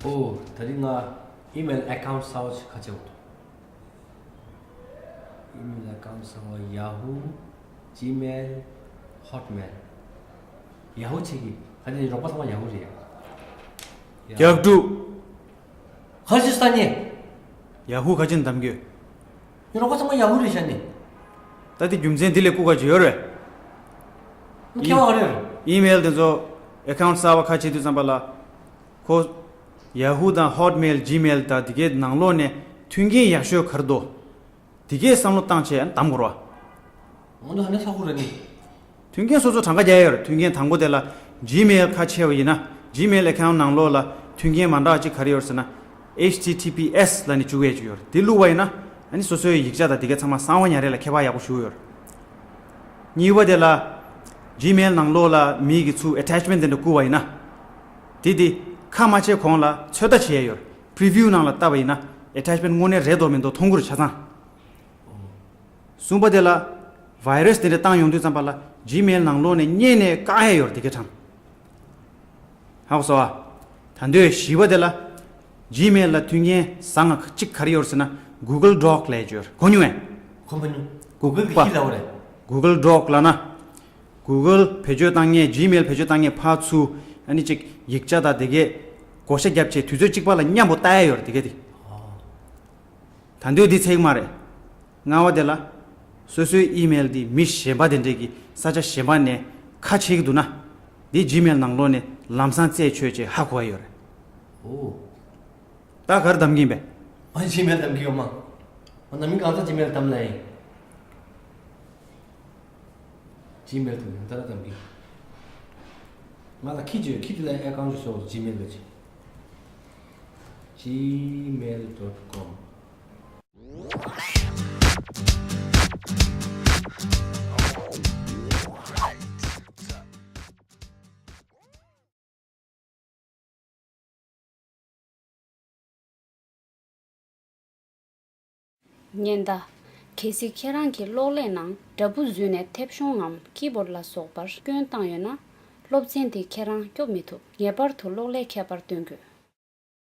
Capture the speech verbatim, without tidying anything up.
ཨོ། ད་རིང་ང་ཨི་མེལ་ཨེ་ཁའུན་ཊི་གསར་པ་ཞིག་ཁ་ཕྱེ་དགོས་འདུག་ཨི་མེལ་ཨེ་ཁའུན་ཊི་གསར་པ། Yahoo། Gmail། Hotmail། Yahoo་ཕྱེ་གི། ཁ་ཅིག་རོགས་པ་ཚང་མ་Yahoo་རེད་ཡ། རྒྱག་སྒྲུབ། ཁ་ཅིག་ས་ནི། Yahoo་ཁ་ཅིག་འདམ་གི་ཡོད། ངའི་རོགས་པ་ཚང་མ་Yahoo་རེད་ཤག་ནི། ད་དེ་རྒྱུ་མཚན་འདི་ལས་སྐུག་ག་ཅིག་ཡོད་རེད། ཁྱད་པར་ག་རེ་ཡོད་རེད། ཨི་མེལ་དེ་ཚོ་ཨེ་ཁའུན་ཊི་གསར་པ་ཁ་ཕྱེ་དུས་ཙམ་པ་ལ། ཁོ། Yahoo་དང་Hotmail། Gmail་དང་དེ་གའི་ནང་ལོགས་ནས་མཐུན་རྐྱེན་ཡག་ཤོས་ག་རེ་འདུག་དེ་གའི་བསམ་བློ་བཏང་བྱས་འདམ་དགོས་རེད་བ། འོ་ན་ཧ་ནས་ཧ་གོ་ར་ནི། མཐུན་རྐྱེན་སོ་སོ་གྲངས་ཀ་རྒྱག་ཡོད་རེད། མཐུན་རྐྱེན་དང་པོ་དེ་ལ་Gmail་ཁ་ཕྱེ་བ་ཡིན་ན། Gmail་ཨེ་ཁའུན་ཊི་ནང་ལོགས་ལ་མཐུན་རྐྱེན་མ་འདྲ་བ་གཅིག་ག་རེ་ཡོད་རེད་ཟེར་ན། H T T P S་ལབ་ནས་བཅུག་ཡས་ཅིག་ཡོད་རེད། དེ་བླུགས་པ་ཡིན་ན། ཨ་ནི་སོ་སོའི་ཡིག་ཆ་དང་དེ་གའི་ཚང་མ་གསང་བ་ཉར་ཡས་ལ་ཁྱད་པར་ཡག་པོ་ཞེ་པོ་ཡོད་རེད། གཉིས་པ་དེ་ལ་Gmail་ནང་ལོགས་ལ་མི་གིས་ཚུར་ཨེ་ཊེཆ་མེན་ཊི་དེ་འདྲ་བསྐུར་བ་ཡིན་ན། དེ་དེ་ཁ་མ་ཕྱེ་གོང་ལ་ཚོད་ལྟ་བྱེད་ཡས་ཡོད་རེད། པི་རི་བིའུ་ནང་ལ་བལྟས་པ་ཡིན་ན་ཨེ་ཊེཆ་མེན་ཊི་དངོས་གནས་རེད་འདུག་མི་འདུག་མཐོང་གི་རེད་ཆ་ཚང་། གསུམ་པ་དེ་ལ་virus་དེ་འདྲ་བཏང་ཡོང་དུས་ཙམ་པ་ལ་Gmail་ནང་ལོགས་ནས་རྙེད་ནས་བཀག་ཡས་ཡོད་རེད། དེ་གའི་གྲངས། ཧ་གོ་སོང་ཨ། ད་དུང་བཞི་པ་དེ་ལ་Gmail་ལ་མཐུན་རྐྱེན་བཟང་ང་གཅིག་ག་རེ་ཡོད་རེད་ཟེར་ན། Google Doc་ལབ་ཡས་ཅིག་ཡོད་རེད། གོ་མྱོང་ངས། གོ་མ་མྱོང་། Google་གི་པ། ཤི་ལ་བ་རེད། Google Doc་ལབ་ན། Google་བེད་སྤྱོད་བཏང་མཁན། Gmail་བེད་སྤྱོད་བཏང་མཁན་ཕར་ཚུར་ཨ་ནི་གཅིག་ཡིག་ཆ་དང་དེ་གའི་བགོ་བཤའ་བརྒྱབ་བྱས་དུས་ཚོད་གཅིག་པ་ལ་མཉམ་པོ་ལྟ་ཡས་ཡོད་རེད། དེ་གའི་དེ། ད་དུང་འདི་ཚད་མ་རེད། ལྔ་པ་དེ་ལ། སོ་སོའི་ཨི་མེལ་འདི་མི་གཞན་པ་དེ་འདྲས་ཀྱིས་ས་ཆ་གཞན་པ་ནས་ཁ་ཕྱེ་གི་འདུག་ན། འདི་Gmail་ནང་ལོགས་ནས་ལམ་སང་རྩད་ཆོད་བྱས་ཧ་གོ་ཡ་ཡོད་རེད། ཨོ། ད་ག་རེ་གདམ་གྱི་ཡིན་པས། ཨ། Gmail་གདམ་གྱི་ཡོད་མ། ཨ། ནམ་མི་གང་ཚ་Gmail་གདམ་ལ་ཡིན། Gmail་དུ་ཡང་ད་ར་གདམ་གྱི། ང་ལ་ཁྱི་ཅིག་ཡོད། ཁྱི་དེ་ལ་ཨེ་ཁའུན་ཊི་ཅིག་བཟོ། Gmail་གི་ཅིག Gmail dot com། ཉེན་བརྡ། གལ་སྲིད་ཁྱེད་རང་གི་གློག་ཀླད་ནང་དྲ་འབུ་བཟོས་ནས་མཐེབ་གཞོང་ངམ་ཀི་བོར་ཌ་ལ་སོགས་པར་སྐྱོན་བཏང་ཡོད་ན། སློབ་ཚན་དེ་ཁྱེད་རང་སྐྱོབ་མི་ཐུབ། ངེས་པར་དུ་གློག་ཀླད་ཁྱད་པར་སྟོན་དགོས།